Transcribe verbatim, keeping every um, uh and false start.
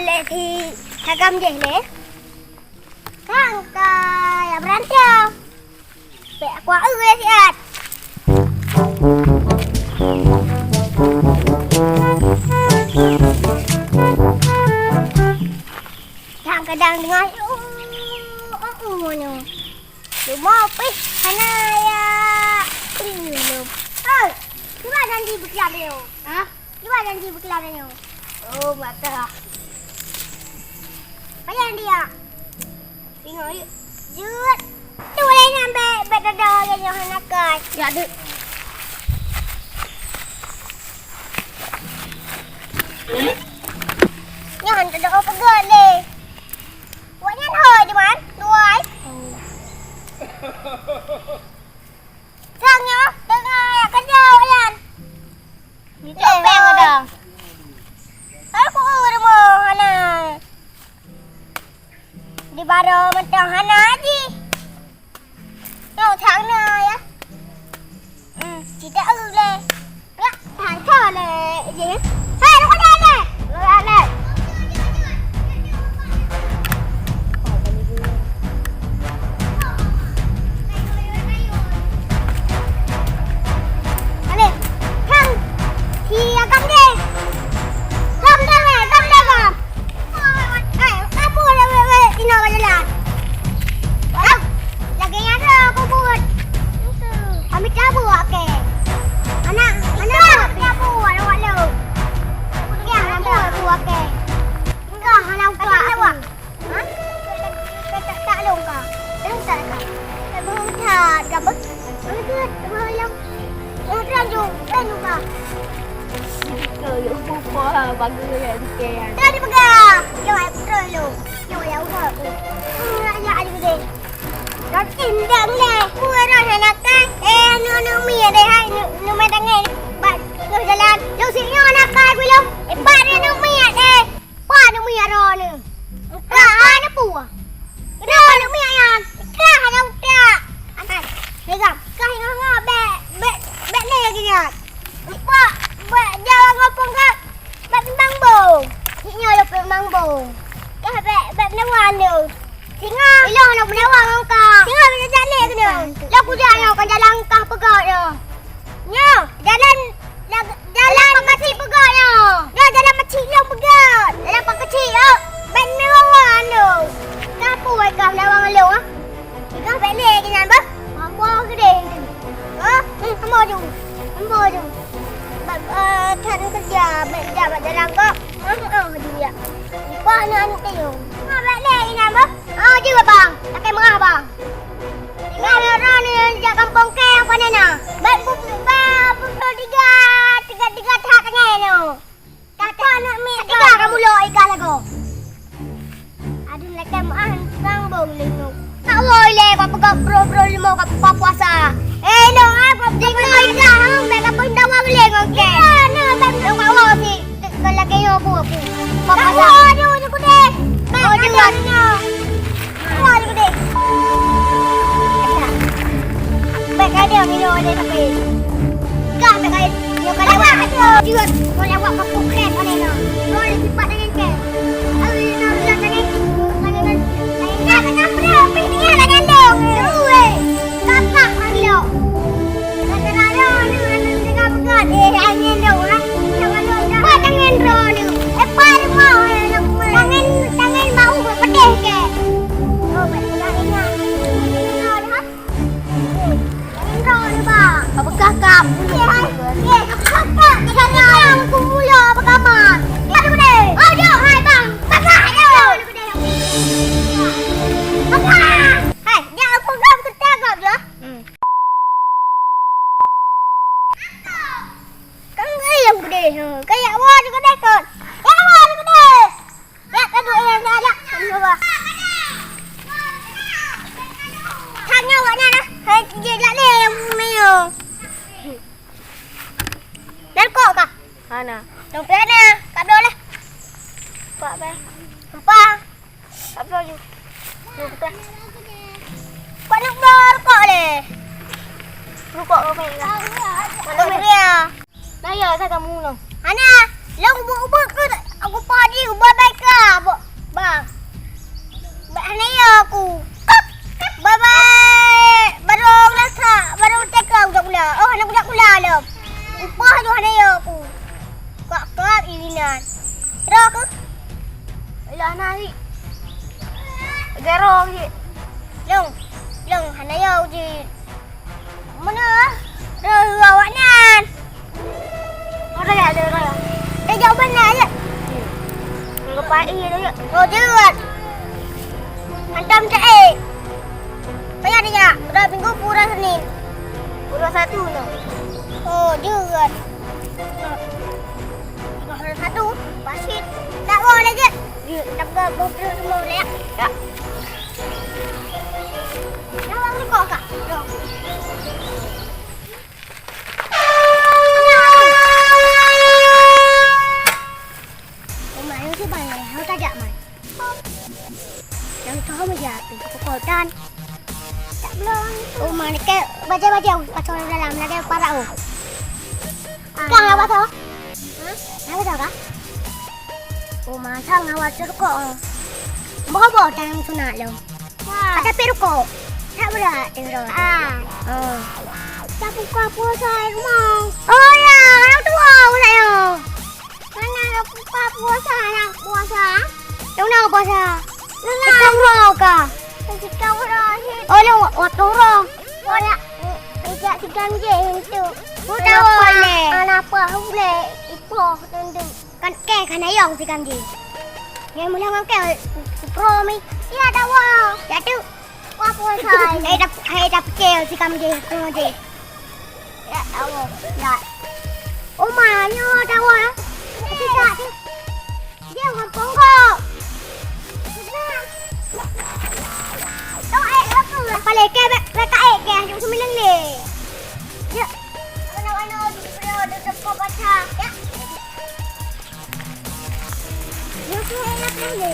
Lé si Hagam jih lé. Kang ka ya beurantau. Bèk kuah eu lé siat. Kang kadang deungoe, oh, oh, oh, nyoe. Leumo pih hana ya keuneuk lom. Hei, cuba janji beukiam nyoe. Hah? Cuba janji beukiam nyoe. Oh, mata. Payah dia. Tengok yuk. Jut. Tu boleh nyampe bet dada lagi nyoe hana kai. Ya, dek. Nyoe hana ada peugah leh. Awaknyan hôi, Juman, tuai. Sang nyoe, teungoh jak keujah awaknyan. Minta péng ada. Hai, ku ureueng hana. Di baroe mantong hana jih. Nyoe thang na ya. Hmm, cit taeu lé. Ya, thang tho lé jih. Hai, lu kada lé. Lu kada lé. Alé, thang. Si Agam deh. Gam deh, gam deh, gam. Hai, apa lewat-lewat inoe bak jalan? Wah, lagèe nyan dah aku buet. Kami cabut, oke. Anak, anak buet, cabut, awak lu. Oke, anak buet, oke. Enggak, anak buet. Ha? Ka, ka, ka, tak, tak lôn ka. Lôn tak ka. Tak bohong that, ka beuh? Lôn that, bohong lôn. Lôn that ju, lôn ju ka. Kau yuk pupa bagus ya dikeh. Tak dipegang. Yo, ai putra lôn. Yo, ya Allah. Nak, nak, adik deh. Dah tindang leh. Ku rasa nak kan. Eh, nu, nu, mi ada hai, nu, nu, mi tangan. Bat, nu jalan. Lôn sini nak kai belum. Eh, bat ni nu mi ada. Peue aneuk miet droeneuh? Ka aneuk peue? Droeneuh miet nyan. Ka hana utak. Aman. Peugah, ka ingat-ingat bèk, bèk, bèk lé lagèe nyan. Empat, bèk jalan ngopong ka, bèk timbang bông. Jih nyoe lôn peutimang bông. Ka bèk, bèk meunawa aneuk. Singoh. Ilôn hana meunawa ngon ka. Singoh bèk jak lé keunoe. Lôn kujak nyoe kon jalan kah peugah nyoe. Nyoe, jalan, lag-, jalan Pakcik peugah nyoe. Nyoe jalan Pakcik lôn peugah. Jalan Pakcik, oh. Ban meuwawa lôn. Ka peue ka meuwawa lôn, ah? Peugah bèk lé keunan, bah. Mambo keudeh. Oh, hmm, mambo ju. Mambo ju. Ba, eh, that keureuja, bèk jak bak jalan kok. Mambo ju ya. Ipak aneuk-aneuk tayong. Peugah bèk lé keunan, bah. Oh, ju, bang. Lakèe meungah, bang. Tinggai droeneuh jak gampông kèe nyang pané na. Bèk bu-, ba-, bubloe tiga, tiga-tiga that tanggai nyoe. Kata aneuk miet tiga ka mulok iga lagoe. Aduh, lakèe meuah bang bông lé nyoe. Ka woe lé, bak peugah bro-bro limo ka buka puasa. Eh, dong, ah, bak peugah iga, ha, bèk ka peundawa lé ngon kèe. Iga, na, bèk dong ka woe si. Kon lagèe nyoe bu, bu. Papa, aduh, nyoe keudeh. Oh, jeulaih. Wah, nyoe keudeh. Bèk ka deuh nyoe deh tapi. Ka bèk ka nyoe ka lewat. Jeuet, kon lewat ka pukret oleh nyoe. Nyoe lé sipat dengan kèe. Awi nyoe udah tadi. Tadi kan. Tadi kan. Tadi kan. Tadi kan. Tadi kan. Tadi kan. Kakak, Mario. Kata Raya, aneuk, aneuk teuka peugah, eh, angén dong, ha? Nyang aneuk dah. Pat angén droeneuh. Eh, pat rimau, eh, aneuk kuman. Tangan, tangan bau beupedeh kèe. Oh, baik, ingat, ingat. Ingat, ha? Angén droeneuh, bang. Ka peugah kap. Eh, hai. Eh, kakak, kakak, aku mula apa kamar? Aduh, deh. Oh, jom, hai, bang. Kakak, ayo. Kakak. Hai, jak aku gam kita gam je. Hmm. Kan ayam gede, ha. Kayak wah juga deh, kan. Ya, wah juga deh. Ya, tadi ayam dah ada. Kan coba. Tanya awaknya dah. Hai, dia dah ni yang punya. Dah kok kah? Hana. Dong pian ya, tak boleh. Empat, Bang. Empat. Apa laju? Dua putih. Kok nak bawa rukok leh? Rukok kau main lah. Mana dia? Nah, ya, saya kamu no. Hana, lo ubuk-ubuk ke? Aku padi ubah baik lah. Roh keuh? Ilah na hi. Gero hi. Long, long hana yo ji. Mana? Roh awak nyan. Roh ya, roh ya. Dah jauh mana ya? Enggak pai ya. Oh, jeuet. Hantam cek. Payah dia. Udah minggu pura Senin. Pura satu tu. Oh, jeuet. Nah, satu, pasti tak boleh je. Dia tak boleh semua boleh ya. Ya. Nak buang rokok kak? Jom. Rumah yang tu banyak, yang tajak mai. Yang tahu macam apa? Kekuatan. Tak belum. Oh, mana ke baca-baca pasal dalam, ada parak oh. Kang apa tu? Hah? Apa tu kak? Oh, masa ngawal tu kok. Boh-boh tangan sunat lo. Ada perukok. Tak berat tu. Ah. Oh. Tak buka puasa rumah. Oh ya, orang tua saya. Mana nak buka puasa, nak puasa? Yang nak puasa? Ikan roh kah? Ikan roh. Oh, lo waktu roh. Orang ijak si Gamjé itu. Buta boleh. Anak apa boleh? Ipoh tentu. Kan ke kan ayong si Gamjé. Yang mula ngan ke pro mi. Ya dah wah. Ya tu. Wah puasa. Hai dah hai dah pikir si Gamjé, pro je. Ya Allah. Ya. Oma nyo dawa. Tidak tu. Dia orang ponggok. Tau eh apa? Paling ke bek bek ka eh ke anjuk semeneng ni. Ya. Mana-mana di beliau ada tempat baca. Ya. Ya ke eh apa ni?